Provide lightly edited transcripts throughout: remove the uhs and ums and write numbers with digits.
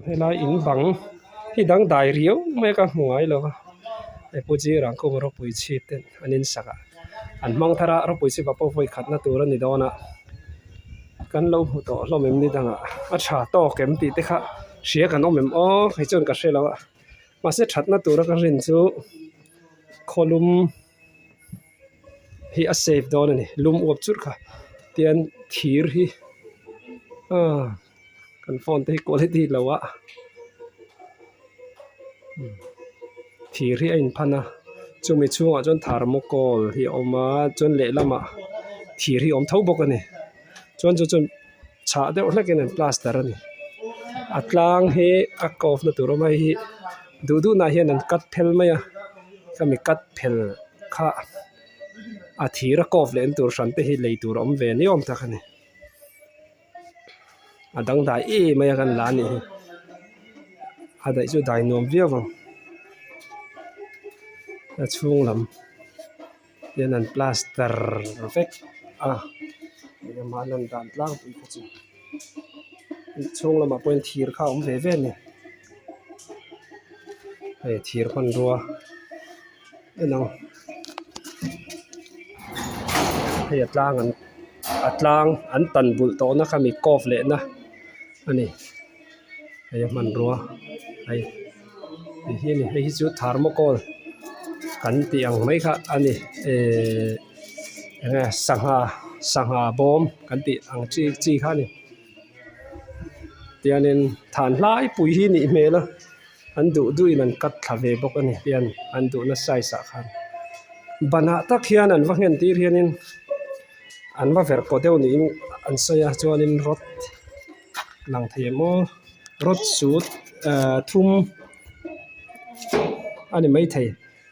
Helai in bang hi dangdai riau mai a ka hmu ngai lo va hei pu Zira ang khum ropui chhip te an in sak a an hmang thar a ropui chhip ah pawh vawi khatna tur a ni dawn a kan lo hmu tawh hlawm em ni dangah a tha tawk em tih te kha hria kan awm em aw kei chuan ka hre lo a mahse thatna tura ka rin chu khawlum. Hi a safe dawn a ni lum uap churh kha tian thir hi aaa kan phone te hi quality lo a thir hi a inphan a chumi chhungah chuan thermocol hi a awm a chuan lehlamah thir hi a awm tho bawk a ni chuan chu chuan chhah deuh hlekin an plaster a ni a tlang hi a curve na tur awm a hei hi duh duh nah hian an cut phel mai a khami cut phel kha a thir a curve leh an tur hran te hi lei tur a awm ve ni awm tak a ni a dangdai em mai a kan la anih hi a daih chu dai nuam viau ang a chhung lam. Hian an plaster vek a engemaw a lan dan tlangpui kha chu inchhung lamah pawhin thir kha a awm ve ve a ni hei thir hmanrua en ang hei a tlang an a tlang an tan bulh tawh na kha mi cove leh na a ni hei a hmanrua hei. Ti hi a ni hei hi chu thermocol kan tih ang mai kha a ni ehh enge sangha sangha bawm kan tih ang chi chi kha a ni tianin than hlai pui hi nih hmel a an duh duhin an cut thla ve bawk a ni tian an duhna size ah khan banah tak hian an va nghen tir hianin an va verh kaw deuh niin an sawi a chuanin rod lang thei em aw rod sut ehh thum a ni maithei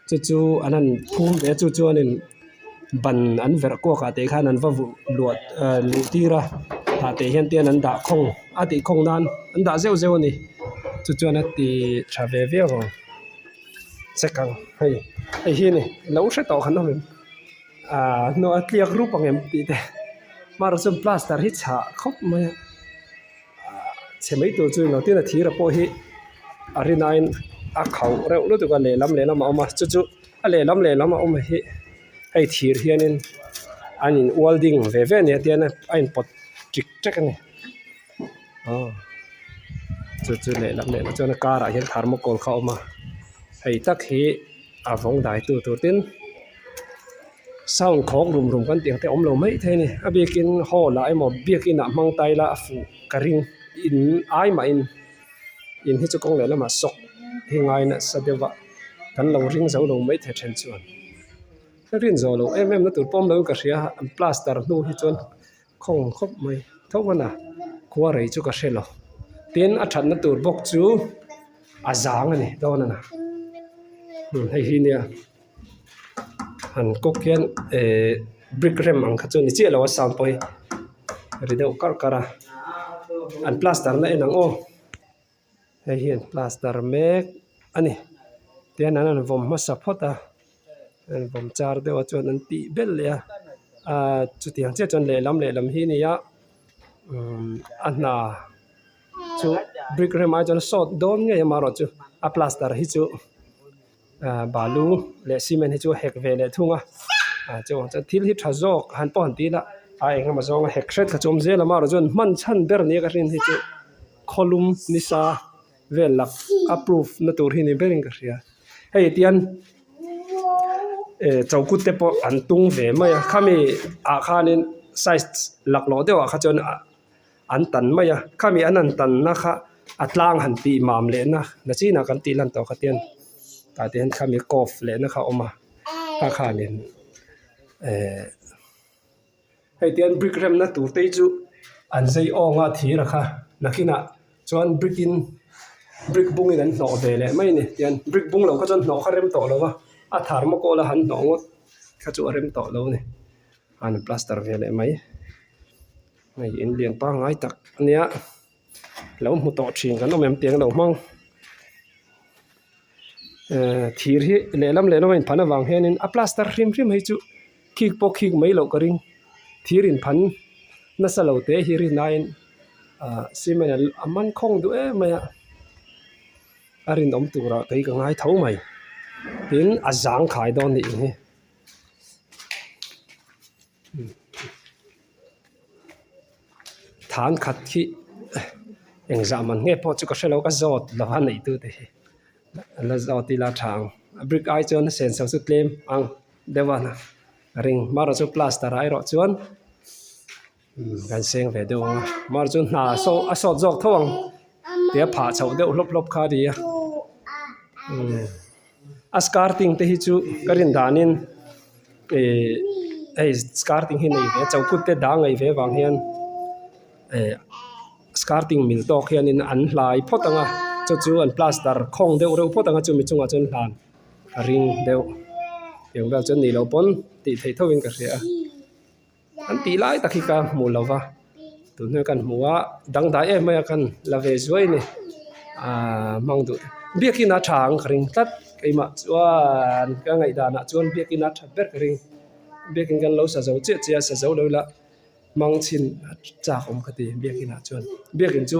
chu chu an han phum ve a chu chuanin ban an verh kuak ah te khan an va vuh luah ehh luh tir a tah te hian te hian an dah khawng a tih khawng nan an dah zeuh zeuh a ni chu chuan a ti tha ve viau ang check ang hei hei hi a ni lo hre tawh khan awm em ahh hnawh a tliak rup ang em tih te hmarah chuan plaster hi chhah khawp mai a ah chhe mai tur chu englo tin a thir a pawh hi a rinaiin a khauh reuh lutuk a lehlam lehlam a awm a chu chu a lehlam lehlam a awm hi hei thir hianin an in welding ve ve a ni a tian a inpawt ṭik ṭek a ni aw chu chu lehlam lehlam chuan a karah hian thermocol kha a awm a hei tak hi. A vawng dai tu tur tin sound khawk rum rum kan tih ang te awm lo mai thei a ni a biakin hall ah emaw biakin ah hmang ta ila a fuh ka ring in ai mahin in hi chu kawng leh lamah sawk hi ngai nasa deuh a kan lo ring zo lo mai thei then chuan ka rin zawh loh em em na tur pawh awm lo in ka hria an plaster hnu hi chuan khawng khawp mai tho a na khua rei chu ka hre lo tin a thatna tur bawk chu a zang a ni dawn a na hei hi nia han kawk hian ehh brick rem ang kha chu ni chiah lo a sound pawh hi ri deuh karh karh a an plaster na en ang aw hei hi an plaster mek a ni tihian an han vawm hmasa phawt a. An vawm char deuh a chuan an tih belh leh a ahh chutiang chiah chuan lehlam lehlam hi a ni a umm a hna chu brick rem ai chuan a sawt dawn ngei amaherawhchu a plaster hi chu ahh balu leh cement hi chu a hek ve leh thung a ah chuan thil hi tha zawk han pawh han ti ila a engemaw zawng a hek hret kha chu awm zel amaherawhchu chuan hman chhan ber nia ka hrin hi chu khawlum nisa vel lak a proof na tur hi ni berin ka hria hei tian eh chokut te pawh an tung ve mai a khami ah khanin size laklawh deuh ah kha chuan an tan mai a khami an han tan na kha a tlang han tih mam leh na na chinah kan tih lan tawh kha tian tah te hian khami curve leh na kha a awm a kha khanin eh. Hei tian brick remna tur te hi chu an zai awng a thir a kha nakinah chuan brick in brick bungin an hnawh ve leh mai a ni tian brick bung lo kha chuan hnawh kha rem tawh lo va a thermocol a han hnawh ngawt kha chu a rem tawh lo a ni an plaster ve leh mai hei in lian pangngai tak a nia lo hmu tawh thin kan awm em tiang lo hmang. Ehh thir hi lehlam lehlam a inphan avang hianin a plaster hrim hrim hi chu khik pawh khik mai loh ka ring thir inphan nasa lo te hi rin aiin ahh cement a man khawng duh em mai a. A rinawm turah kei ka ngai tho mai. Tin, a zangkhai dawn nih hi. Than khat khi engzah man nge pawh chu ka hrelo ka zawt lo a neih tu te hi la zawt ila tha ang a brick ai chuan a senso chu tlem ang deuh a a ring marawh chu plaster ah erawh chuan kan seng ve deuh ang a marawh chu hna saw a sawt zawk tho ang tia phah chhoh deuh hlawp hlawp kha a ni a a skirting te hi chu ka rin danin Ihh hei skirting hi nei ve a chokut te dang nei ve vang hian eh skirting mil tawk hianin an hlai phawt ang a chu chu an plaster khawng deuh reuh phawt ang a chumi chungah chuan hlan a ring deuh eng vel chuan nih loh pawn tih theih tho in ka hria a. An tih lai tak hi ka hmu lo va, tun hnuai kan hmu a, dangdai em mai a kan la ve zuai a ni aaa hmang duh biakin a tha ang ka ring tlat keimah chuan ka ngaihdanah chuan biakin a that ber ka ring biakin kan lo sa zo chiah chiah a sa zo lo ila hmang chhin a chak awm ka ti biakin ah chuan biakin chu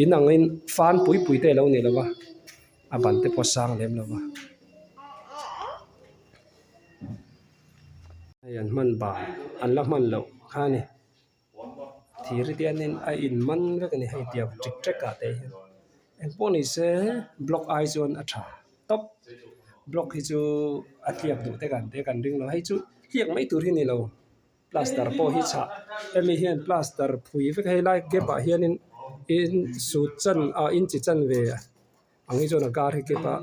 in angin fan pui pui te a lo ni lo va a ban te pawh a sang lem lo va. Hei an hman ban an la hman loh kha a ni thir hi tianin a in man vek a ni hei tiang ṭik ṭek ah te hian engpawh ni se block ai chuan a ṭha tawp block hi chu a tliak duh te kan te kan ring lo hei chu tliak mai tur hi a ni lo plaster pawh hi chhah hemi hian plaster phui vek a helai gap ah hianin in sut chan ah inchi chanve. Ang hi chuan a kar hi kep a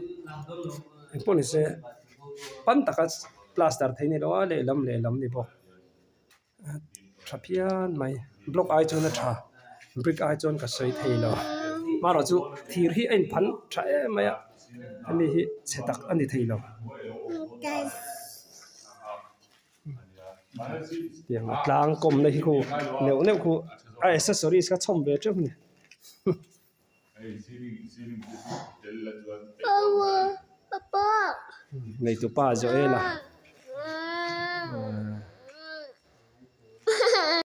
engpawh ni se pan taka plaster theih a ni lo a lehlam lehlam ni bawk tha phian mai block ai chuan a tha brick ai chuan ka sawi thei lo marawh chu thir hi a inphan tha em mai a hemi hi chhe tak a ni thei lo. Tiang a tlang kawmna hi khu neuh neuh khu a accessories kha chhawm ve teuh a ni. Neitupa Joel a.